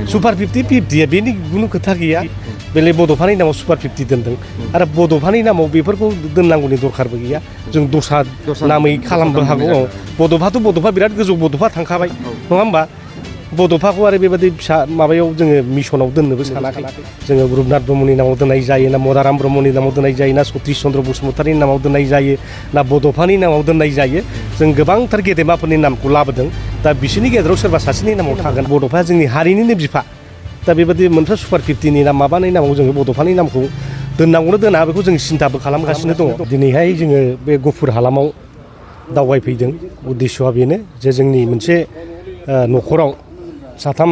super 50 बेनि खुनु खोथा गैया बेले बड'फानि नामाव सुपार 50 दोनदों आरो बड'फानि नामाव बेफोरखौ दोननांगौनि दरखारबो गैया जों दस्रा नामै खालामबो हागौ बड'फा बिराद गोजौ बड'फा थांखाबाय नङा होमबा बड'फाखौ आरो बेबायदि फिसा माबायाव जोङो मिसनाव दोननोबो सानाखै जोङो रुपनाथ ब्रह्मनि नामाव दोननाय जायो ना मदाराम ब्रह्मनि नामाव दोननाय जायो ना सतीश चन्द्र बसुमतारिनि नामाव दोननाय जायो ना बड'फानि नामाव दोननाय जायो जों गोबांथार गेदेमाफोरनि नामखौ लाबोदों दा बिसोरनि गेजेराव सोरबा सासेनि नामाव थागोन बड'फाया जोंनि हारिनिनो बिफा दा बेबायदि मोनफा सुपार 50नि नाम माबानि नामाव जोङो बड'फानि नामखौ दोननांगौनो दोना बेखौ जों सिन्थाबो खालामगासिनो दङ दिनैहाय जोङो बे गुफुर हालामाव दावबायफैदों उद्देश्यआ बेनो जे जोंनि मोनसे न'खराव साथाम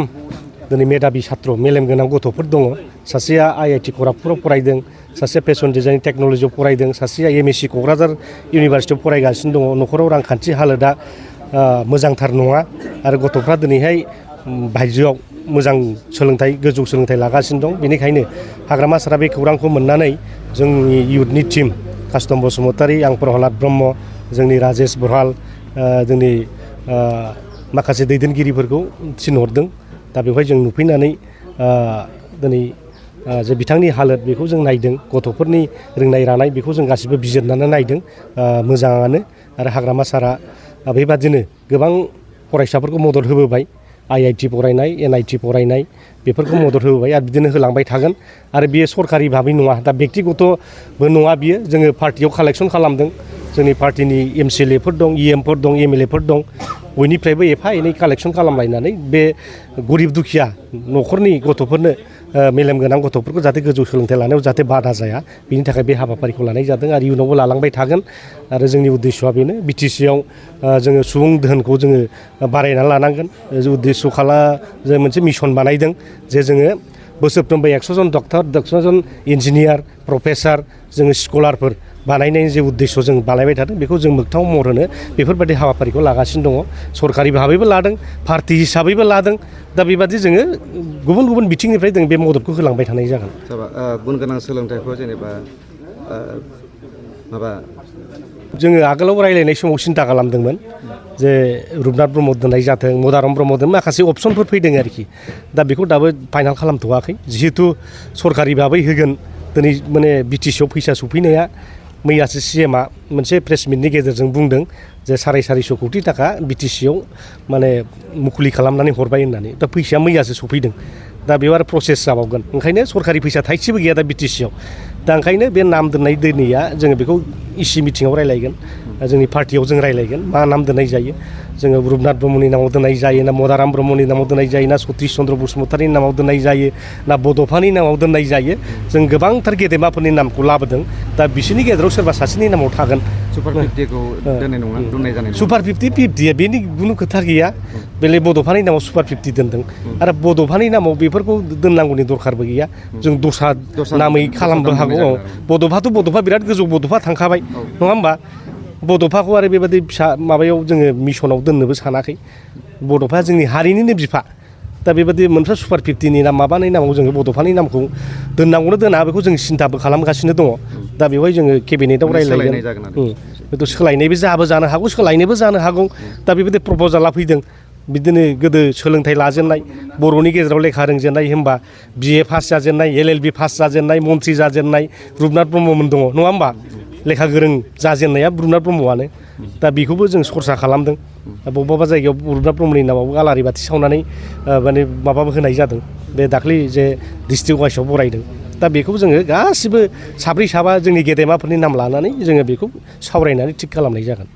दिनै मेधाबि छात्र मेलेम गोनां गथ'फोर दङ सासेया IIT खरागपुराव फरायदों सासेया फेशन डिजाइन टेक्न'लजियाव फरायदों सासेया MSc क'क्राझार इउनिभारसिटियाव फरायगासिनो दङ न'खराव रांखान्थि हालोदा मोजांथार नङा आरो गथ'फ्रा दिनैहाय बायजोआव मोजां सोलोंथाइ गोजौ सोलोंथाइ लागासिनो दं बेनिखायनो हाग्रामा सारा बे खौरांखौ मोननानै जोंनि इयुथनि टिम कास्तम बसुमतारी आं प्रहलाद ब्रह्म जोंनि राजेश बरहाल जोंनि माखासे दैदेनगिरिफोरखौ थिनहरदों दा बेवहाय जों नुफैनानै दिनै जे बिथांनि हालोद बेखौ जों नायदों गथ'फोरनि रोंनाय रानाय बेखौ जों गासिबो बिजिरनानै नायदों मोजाङानो आरो हाग्रामा सारा बेबादिनो गोबां फरायसाफोरखौ मदद होबोबाय IIT फरायनाय NIT फरायनाय बेफोरखौ मदद होबोबाय आरो बिदिनो होलांबाय थागोन आरो बियो सरकारि भाबै नङा दा बेक्तिगतबो नङा बियो जोङो पार्टियाव कालेक्सन खालामदों जोंनि पार्टिनि MCLAफोर दं EMफोर दं MLAफोर दं बयनिफ्रायबो एफा एनै कालेक्सन खालामलायनानै बे गरिब दुखिया न'खरनि गथ'फोरनो मेलेम गोनां गथ'फोरखौ जाहाथे गोजौ सोलोंथाइ लानायाव जाहाथे बादा जाया बिनि थाखाय बे हाबाफारिखौ लानाय जादों आरो इयुनावबो लालांबाय थागोन आरो जोंनि उद्देश्यआ बेनो BTCआव जोङो सुबुं दोहोनखौ जोङो बारायना लानांगोन उद्देश्य जों मोनसे मिशन बानायदों जे जोङो बोसोरफ्रोमबो 100 जन डक्टर 100 जन इन्जिनियार प्रफेसार जोङो स्कलारफोर बानायनायनि जे उद्देश्य जों बानायबाय थादों बेखौ जों मोगथाङाव महर होनो बेफोरबायदि हाबाफारिखौ लागासिनो दङ सरकारि भाबैबो लादों पार्टि हिसाबैबो लादों दा बेबादि जोङो गुबुन गुबुन बिथिंनिफ्राय जों बे मददखौ होलांबाय थानाय जागोन गुन गोनां सोलोंथाइखौ जेनेबा माबा जोङो आगोलाव रायलायनाय समाव सिन्था खालामदोंमोन जे रुपनाथ ब्रह्म दोननाय जाथों मदाराम ब्रह्म दोन माखासे अपसनफोर फैदों आरोखि दा बेखौ दाबो फाइनाल खालामथ'वाखै जिहेथु सरकारि भाबै होगोन दिनै माने BTCआव फैसा सफैनाया मैयासो CMआ मोनसे प्रेस मिटनि गेजेरजों बुंदों जे 450 कौटि थाखा BTCआव माने मुखुलि खालामनानै हरबाय होननानै दा फैसाया मैयासो सफैदों दा बेयाव आरो प्रसेस जाबावगोन ओंखायनो सरकारि फैसा थाइसेबो गैया दा BTCआव दा ओंखायनो बे नाम दोननाय दोनैया जोङो बेखौ EC मिटिङाव रायलायगोन जोंनि पार्टियाव जों रायलायगोन मा नाम दोननाय जायो जोङो रुपनाथ ब्रह्मनि नामाव दोननाय जायो ना मदाराम ब्रह्मनि नामाव दोननाय जायो ना सतीश चन्द्र बसुमतारिनि नामाव दोननाय जायो ना बड'फानि नामाव दोननाय जायो जों गोबांथार गेदेमाफोरनि नामखौ लाबोदों दा बिसोरनि गेजेराव सोरबा सासेनि नामाव थागोन सुपार 50खौ दोननाय नङा दोननाय जानाय नङा सुपार 50 बेनि खुनु खोथा गैया बेले बड'फानि नामाव सुपार 50 दोनदों आरो बड'फानि नामाव बेफोरखौ दोननांगौनि दरखारबो गैया जों दस्रा नामै खालामबो हागौ बड'फा बिराद गोजौ बड'फा थांखाबाय नङा होमबा बड'फाखौ आरो बेबायदि फिसा माबायाव जोङो मिसनाव दोननोबो सानाखै बड'फाया जोंनि हारिनिनो बिफा दा बेबायदि मोनफा सुपार 50नि नाम माबानि नामाव जोङो बड'फानि नामखौ दोननांगौनो दोना बेखौ जों सिन्थाबो खालामगासिनो दङ दा बेवहाय जोङो केबिनेटआव रायलायगोन बेथ' सोलायनायबो जानो हागौ सोलायनोबो जानो हागौ दा बेबायदि प्रप'जाला फैदों बिदिनो गोदो सोलोंथाइ लाजेननाय बर'नि गेजेराव लेखा रोंजेननाय होनबा BA पास जाजेननाय LLB पास जाजेननाय मन्थ्रि जाजेननाय रुपनाथ ब्रह्ममोन दङ नङा होमबा लेखा गोरों जाजेननाया रुपनाथ ब्रह्मआनो दा बेखौबो जों सरसा खालामदों बबेबा जायगायाव रुपनाथ ब्रह्मनि नामाव आलारि बाथि सावनानै माने माबाबो होनाय जादों बे दाख्लै जे डिस्ट्रिक्ट वाइसआव बरायदों दा बेखौ जोङो गासिबो साब्रै साबा जोंनि गेदेमाफोरनि नाम लानानै जोङो बेखौ सावरायनानै थिग खालामनाय जागोन